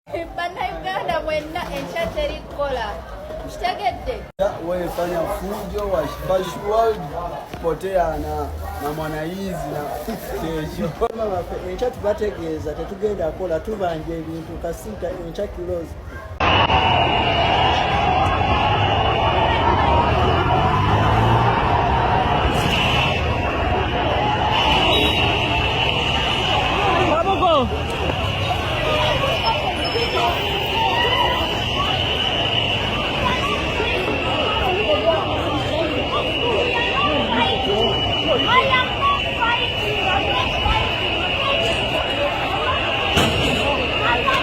Bannayuganda mwenna enkya teri kukola nkitegedde. Wewe fanya fujo wa potea na mwanaizi na kesho. Enkya tubategeeza tetugenda kukola, tubanja ebintu kasita enkya close. I am not fighting. I'm not fighting. I'm not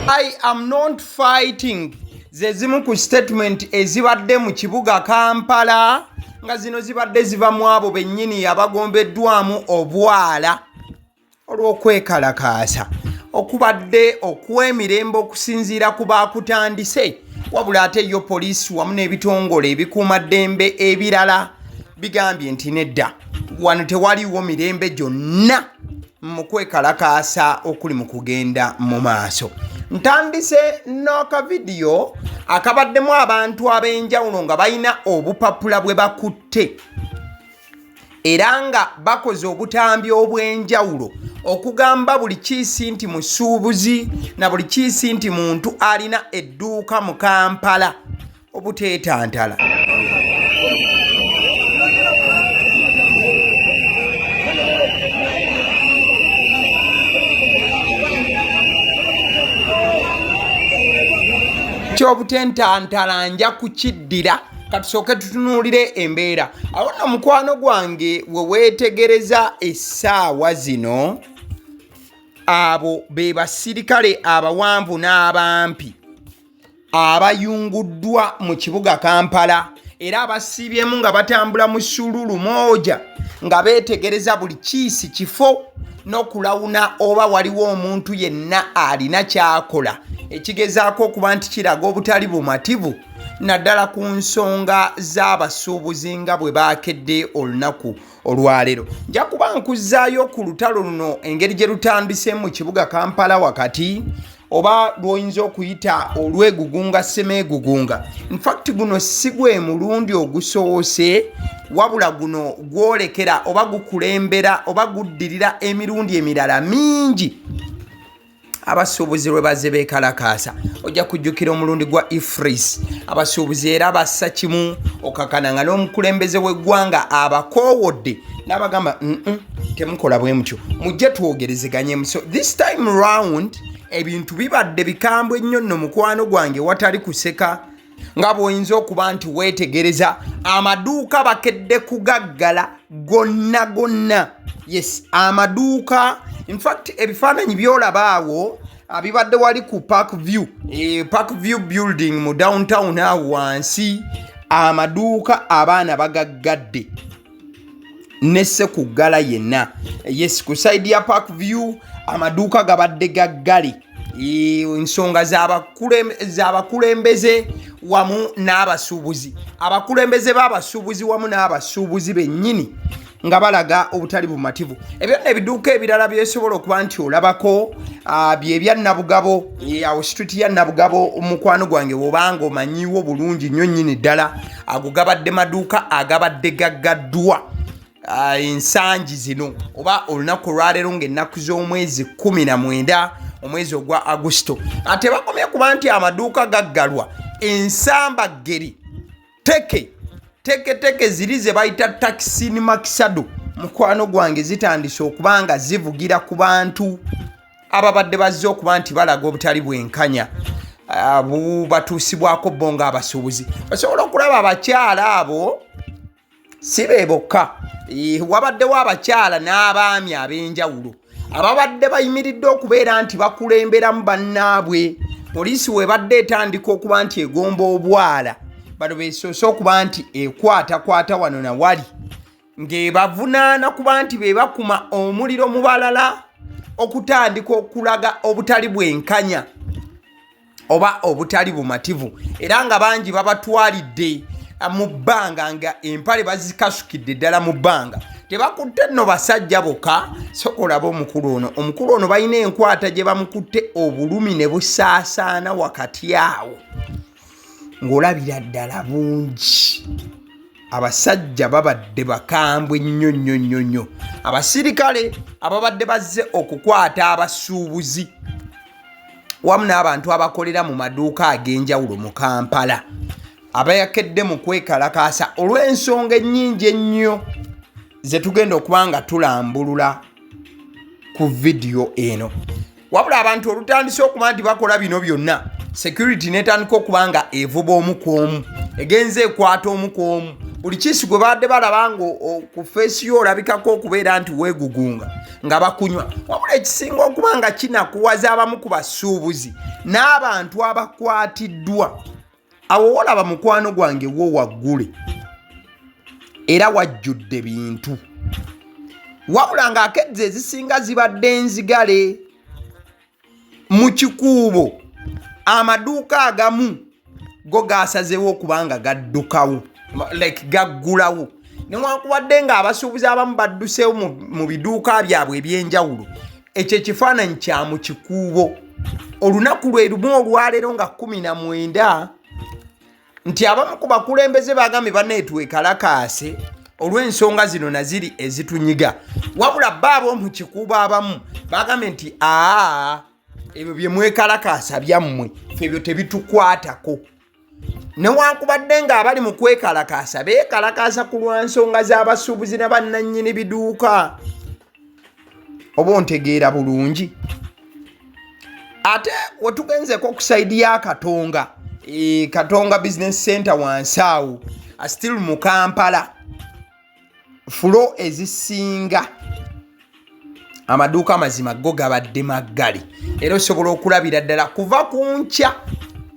I am not fighting ze zimu ku statement ezibadde mu kibuga Kampala nga zino zibadde ziva mu abo bennyini abagombeddwamu obwala olw'okwekalakaasa okubadde okw'emirembe okusinziira ku baakutandise, wabula ate yo poliisi wamu n'ebitongole ebikuumaddembe ebirala bigambye nti nedda, wano tewaliiwo mirembe gyonna mu kwekalakaasa okuli mu kugenda mu maaso. Ntandise n'akavidiyo akabaddemu abantu ab'enjawulo nga balina obupapula bwe bakutte era nga bakoze obutambi obw'enjawulo okugamba buli kiisi nti musuubuzi na buli kiisi nti muntu alina edduuka mu Kampala obuteetantala. Ky'obutentantala nja kukiddira, katusooke tutunuulire embeera. Awo nno mukwano gwange we weetegereza essaawa zino, abo be basirikale abawanvu n'abampi abayunguddwa mu kibuga Kampala era abasiibyemu nga batambula mu sululu mooja nga beetegereza buli kiisi kifo n'okulawuna oba waliwo omuntu yenna alina ky'akola ekigezaako okuba nti kiraga obutali bumativu naddala ku nsonga z'abasuubuzi nga bwe baakedde olunaku olwaleero. Nja kuba nkuzzaayo ku lutalo luno engeri gye lutandise mu kibuga Kampala wakati oba lw'oyinza okuyita olwegugunga ssemeegugunga. Infact guno si gwe mulundi ogusoose, wabula guno gwolekera oba gukulembera oba guddirira emirundi emirala mingi abasuubuzi lwe bazze beekalakaasa. Ojja kujjukira omulundi gwa EFRIS, abasuubuzi era bassa kimu okakana nga n'omukulembeze w'eggwanga abakoowodde n'abagamba temukola bwe mutyo, mujje twogerezeganyemu. So this time round ebintu bibadde bikambwe nnyo nno mukwano gwange, watali kuseka nga bw'oyinza okuba nti weetegereza amaduuka bakedde kugaggala gonna gonna. Yes, amaduuka, infact ebifaananyi by'olaba awo bibadde wali ku Park View, Park View building mu downtown awo wansi, amaduuka abaana bagaggadde nesse kuggala yenna. Yes, ku side ya Park View amaduuka gabadde gaggale, ensonga z'abakulembeze wamu n'abasuubuzi, abakulembeze b'abasuubuzi wamu n'abasuubuzi bennyini nga balaga obutali bumativu. Ebyo nno ebiduuka ebirala byesobola okuba nti olabako bye bya Nabugabo, awo street ya Nabugabo mukwano gwange bw'obanga omanyiwo bulungi nnyo nnyini ddala, ago gabadde maduuka agabadde gaggaddwa ensangi zino oba olunaku olwaleero ng'ennaku z'omwezi 19 omwezi ogwa Agusito. Ate bakomye kuba nti amaduuka gaggalwa, ensambaggeri teke teke teke ziri ze bayita takisi ni makisado mukwano gwange zitandise okuba nga zivugira ku bantu ababadde bazze okuba nti balaga obutali bwenkanya bubatuusibwako bo ng'abasuubuzi. Osobola okulaba abakyala abo si be bokka, wabaddewo abakyala n'abaami ab'enjawulo ababadde bayimiridde okubeera nti bakulemberamu bannaabwe. Poliisi webadde etandika okuba nti egomba obwala, bano besoose okuba nti ekwatakwata wano na wali. Ng'ebavunaana kuba nti be bakuma omuliro mu balala okutandika okulaga obutali bwenkanya oba obutali bumativu, era nga bangi babatwalidde mu bbanga nga empale bazikasukidde ddala mu bbanga. Tebakutte nno basajja bokka, soka olabe omukulu ono. Omukulu ono balina enkwata gye bamukutte, obulumi ne busaasaana wakati awo ng'olabira ddala bungi. Abasajja babadde bakambwe nnyo nnyo nnyo nnyo. Abasirikale ababadde bazze okukwata abasuubuzi wamu n'abantu abakolera mu maduuka ag'enjawulo mu Kampala abayakedde mu kwekalakaasa olw'ensonga ennyingi ennyo ze tugenda okuba nga tulambulula ku vidiyo eno. Wabula abantu olutandise okuba nti bakola bino byonna, security netandika okuba nga evuba omu ku omu, egenze ekwata omu ku omu. Buli kiisi gwe babadde balaba nga ku feesi yo olabikako okubeera nti weegugunga nga bakunywa. Wabula ekisinga okuba nga kinakuwaza abamu ku basuubuzi n'abantu abakwatiddwa, awo wolaba mukwano gwange wo waggule era wajjudde bintu, wabula ng'akedzi ezisinga zibadde nzigale mu kikuubo. Amaduuka agamu go gasazeewo okuba nga gaddukawo, like gaggulawo, newankubadde ng'abasuubuzi abamu badduseewo mu biduuka byabwe eby'enjawulo. Ekyo ekifaananyi kya mu kikuubo olunaku lwe lumu olwaleero nga 19, nti abamu ku bakulembeze bagambye baneetwekalakaase olw'ensonga zino naziri ezitunyiga. Wabula bo ab'omu kikuubo abamu bagambye nti aa, ebyo bye mwekalakaasa byammwe, ffe ebyo tebitukwatako. Newankubadde ng'abali mu kwekalakaasa beekalakaasa ku lwa nsonga z'abasuubuzi na bannannyini biduuka, oba ontegeera bulungi. Ate wetugenzeko ku saidi ya Katonga, Katonga Business Center wansi awo still mu Kampala, fulo ezisinga amaduuka amazima go gabadde maggale, era osobola okulabira ddala kuva ku nkya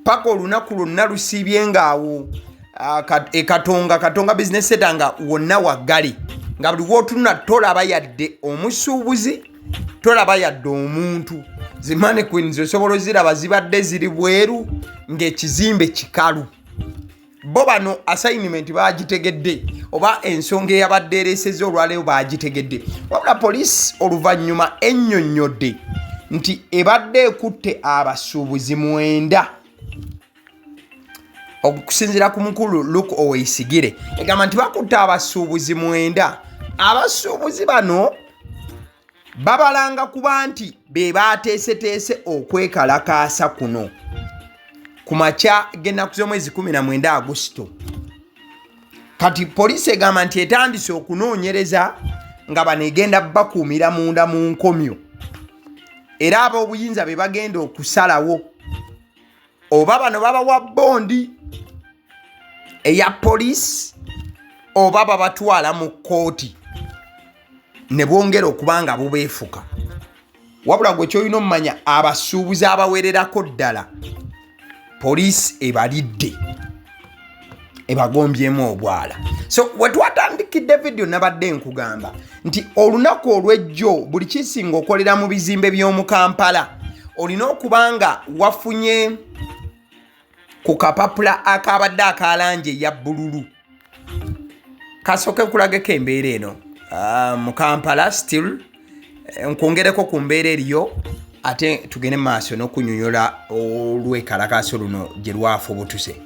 paka olunaku lwonna lusiibye ng'awo e Katonga, Katonga Business Center nga wonna waggale, nga buli wootunula tolaba yadde omusuubuzi, tolaba yadde omuntu. Zi mannequins osobola oziraba zibadde ziri bweru ng'ekizimbe kikalu. Bo bano assignment bagitegedde, oba ensonga eyabadde ereesezza olwaleero bagitegedde. Wabula poliisi oluvannyuma ennyonnyodde nti ebadde ekutte abasuubuzi 9 okusinziira ku mukulu Luke Oweyisigire, egamba nti bakutte abasuubuzi 9. Abasuubuzi bano babalanga kuba nti be baateeseteese okwekalakaasa kuno ku makya g'ennaku z'omwezi 19 Agusito. Kati poliisi egamba nti etandise okunoonyereza nga bano egenda bakuumira munda mu nkomyo, era ab'obuyinza be bagenda okusalawo oba bano babawa bondi eya poliisi oba babatwala mu kkooti ne bwongera okuba nga bubeefuka. Wabula gwe kyolina omumanya, abasuubuzi abawererako ddala poliisi ebalidde, ebagombyemu obwala. So wetwatandikidde vidiyo nabadde nkugamba nti olunaku olw'ejjo buli kisinga okolera mu bizimbe by'omu Kampala olina okuba nga wafunye ku kapapula akabadde akalangi eya bbululu. Kasooke nkulageko embeera eno mu Kampala still, nkwongereko ku mbeera eriyo, ate tugende maaso n'okunyonyola olwekalakaaso luno gye lwafubutuse.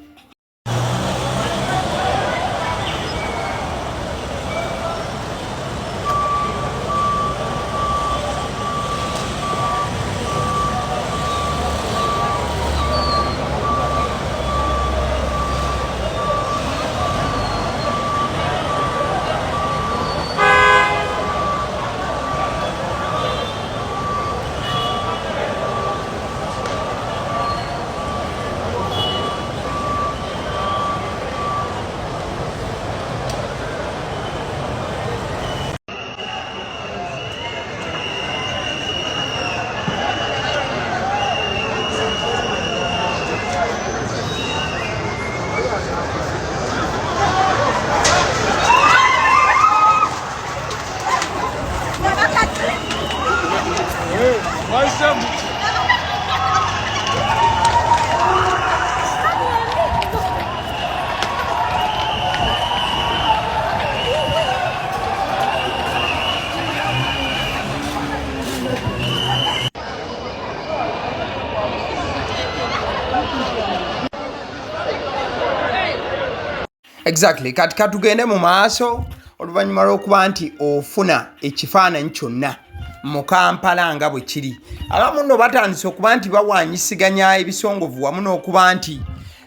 Exactly. Kati katugende mu maaso oluvannyuma lw'okuba nti ofuna ekifaananyi kyonna mu Kampala nga bwe kiri. Abamu nno batandise okuba nti bawaanyisiganya ebisongovu wamu n'okuba nti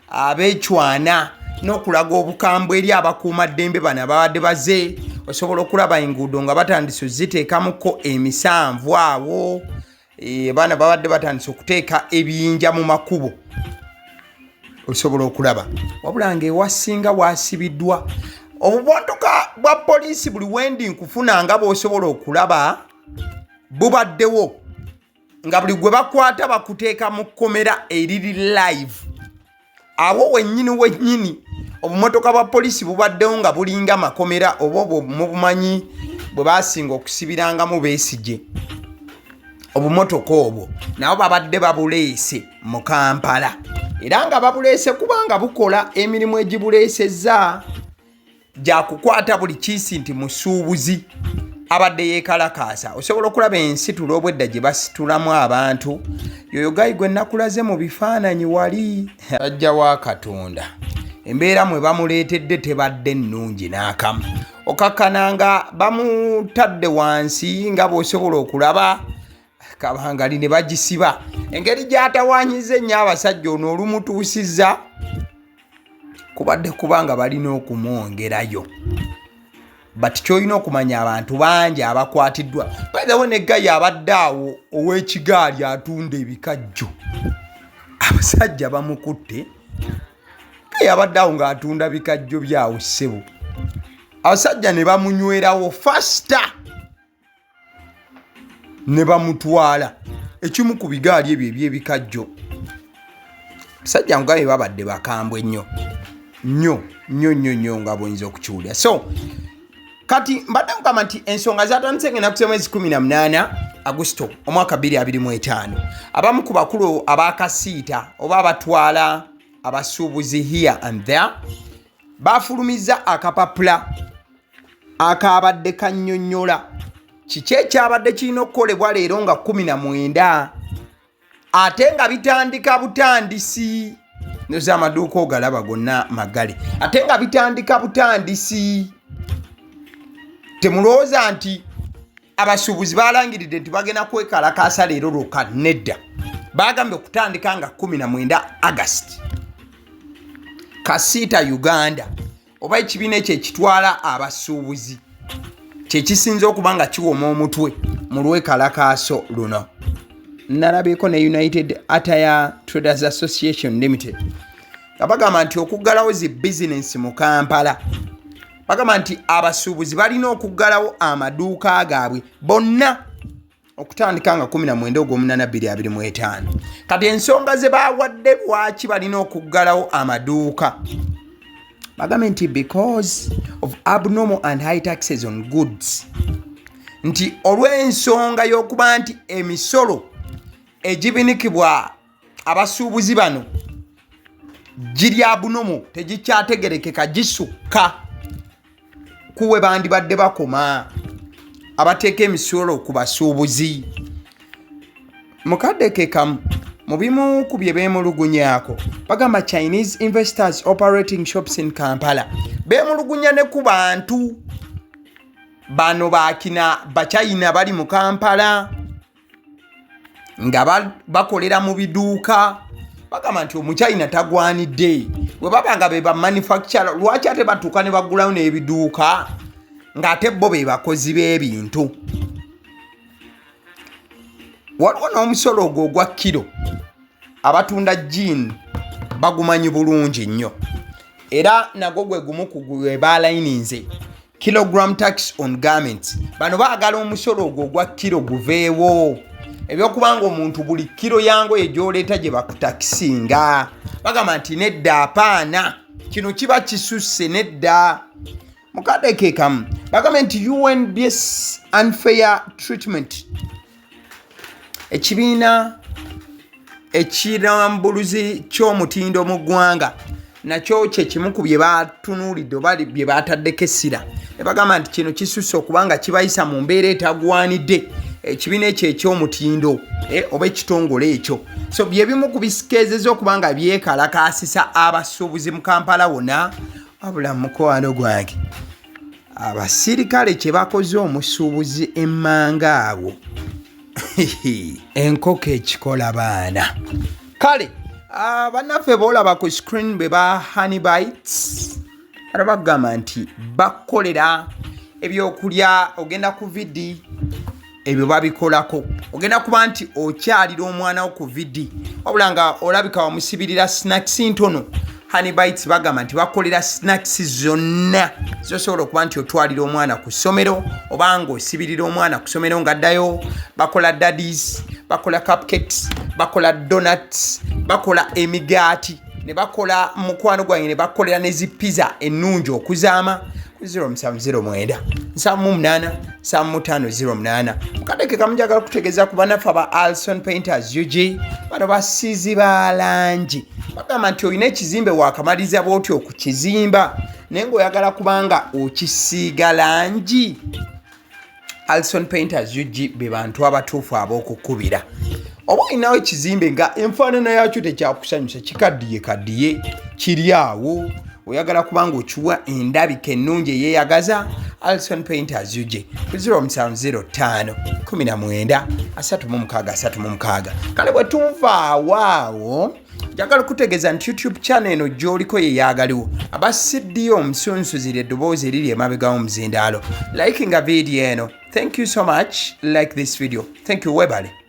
abeecwana n'okulaga obukambwe eri abakuumaddembe bano ababadde baze. Osobola okulaba enguudo nga batandise oziteekamuko emisanvu awo. Abaana babadde batandise okuteeka ebiyinja mu makubo, osobola okulaba, wabula nga ewasinga wasibiddwa obubontoka bwa poliisi. Buli wendi nkufuna nga bw'osobola okulaba bubaddewo nga buli gwe bakwata bakuteeka mu kkomera eriri live awo wennyini wennyini. Obumotoka bwa poliisi bubaddewo nga bulinga makomera, oba obwo mubumanyi bwe basinga okusibirangamu Besigye. Obumotoka obwo nabo babadde babuleese mu Kampala, era nga babuleese kubanga bukola emirimu egibuleesezza gyakukwata buli kiisi nti musuubuzi abadde yeekalakaasa. Osobola okulaba ensitula obwedda gye basitulamu abantu. Yoyo gayi gwe nakulaze mu bifaananyi wali, ajja wa Katonda, embeera mwe bamuleetedde tebadde nnungi n'akamu. Okakkana nga bamutadde wansi nga bw'osobola okulaba kabangali ne bagisiba engeri gy'atawaanyiza ennyo abasajja. Ono olumutuusizza kubadde kubanga balina okumwongerayo, but kyolina okumanya abantu bangi abakwatiddwa. By the way, ne guy abadde awo ow'ekigaali atunda ebikajjo, abasajja bamukutte. Guy abadde awo ng'atunda bikajjo byawo ssebo, abasajja ne bamunywerawo faster ne bamutwala ekimu ku bigaali ebyo ebyebikajjo. Musajja ngambye babadde bakambwe nnyo nnyo nnyo nnyo nnyo nga bwoyinza okukiwulira. So kati mbadde nkugamba nti ensonga zatandise nga enaku z'omwezi 18 Agusto omwaka 2025. Abamu ku bakulu abakasiita oba abatwala abasuubuzi here and there bafulumizza akapapula akabadde kannyonnyola kiki ekyabadde kirina okukolebwa leero nga 19, ate nga bitandika butandisi. Noza amaduuka ogalaba gonna magale, ate nga bitandika butandisi. Temulowooza nti abasuubuzi balangiridde nti bagenda kwekalakaasa leero lwokka. Nedda, bagambye okutandika nga 19 August. Kasiita Uganda oba ekibiina ekyo ekitwala abasuubuzi kyekisinza okuba nga kiwoma omutwe mu lwekalakaaso luno. Nalabyeko ne United Attire Traders Association Limited nga bagamba nti okuggalawo zi bizinensi mu Kampala, bagamba nti abasuubuzi balina okuggalawo amaduuka gaabwe bonna okutandika nga 19 ogwomunana 2025. Kati ensonga ze bawadde lwaki balina okuggalawo amaduuka, bagambye nti because of abnormal and high taxes on goods, nti olw'ensonga y'okuba nti emisolo egibinikibwa abasuubuzi bano giri abnormal, tegikyategerekeka, gisukka kuwe bandibadde bakoma abateeka emisolo ku basuubuzi. Mukadde ke kamu, mu bimu ku bye beemulugunyaako, bagamba Chinese investors operating shops in Kampala. Beemulugunya ne ku bantu bano bakina Bachina bali mu Kampala nga bakolera mu biduuka. Bagamba nti Omuchina tagwanidde, bwe baba nga be bamanufacture, lwaki ate batuuka ne baggulawo n'ebiduuka ng'ate bo be bakozi b'ebintu? Waliwo n'omusolo ogwo ogwa kiro, abatunda jean bagumanyi bulungi nnyo, era nagwo gwe gumu ku gwe balayininze, kilogram tax on garments. Bano baagala omusolo ogwo ogwa kiro guveewo, ebyokubanga omuntu buli kiro yangoye gy'oleeta gye bakutakisinga. Bagamba nti nedda, apaana, kino kiba kisusse, nedda. Mukadde ke kamu, bagambye nti UNBS unfair treatment, ekibiina ekirambuluzi ky'omutindo mu ggwanga, nakyo kyekimu ku bye batunuulidde oba bye bataddeko essira ne bagamba nti kino kisusse okubanga kibayisa mu mbeera etagwanidde ekibiina ekyo eky'omutindo oba ekitongole ekyo. So byebimu ku bisikeezeza okuba nga byekalakaasisa abasuubuzi mu Kampala wonna. Wabula mukwano gwange, abasirikale kye bakoze omusuubuzi emmanga awo, enkoko ekikola baana. Kale bannaffe boolaba ku screen be ba Honey Bites, era bagamba nti bakukolera ebyokulya. Ogenda ku VD, ebyo babikolako. Ogenda kuba nti okyalira omwana wo ku VD, wabula nga olabika wamusibirira snacks ntono, Honey Bites bagamba nti bakolera snacks zonna zosobola okuba nti otwalira omwana ku ssomero, oba nga osibirira omwana ku ssomero ng'addayo. Bakola daddies, bakola cupcakes, bakola donuts, bakola emigaati, ne bakola, mukwano gwange, ne bakolera ne zi pizza ennungi okuzaama ku 0709 78 7508. Mukadde kamu njagala kutegeeza ku bannaffe aba Alson Painters UG. Bano basiizi ba langi. Bagamba nti olina ekizimbe, wakamaliriza bwoti okukizimba, naye ng'oyagala kubanga okisiiga langi, Alson Painters UG be bantu abatuufu ab'okukubira. Oba olinawo ekizimbe nga enfaanana yakyo tekyakusanyusa, kikaddiye kaddiye kiri awo, oyagala kubanga okiwa endabika ennungi eyeeyagaza, Alson Painters UG ku 0705 19 36 36. Kale bwe tuvaawo awo, njagala okutegeeza nti YouTube channel eno gy'oliko ye yaagaliwo aba CDO omusunsuzira eddoboozi eriri emabega w'omuzindaalo. Likinga vidiyo eno. Thank you so much. Like this video. Thank you. Webale.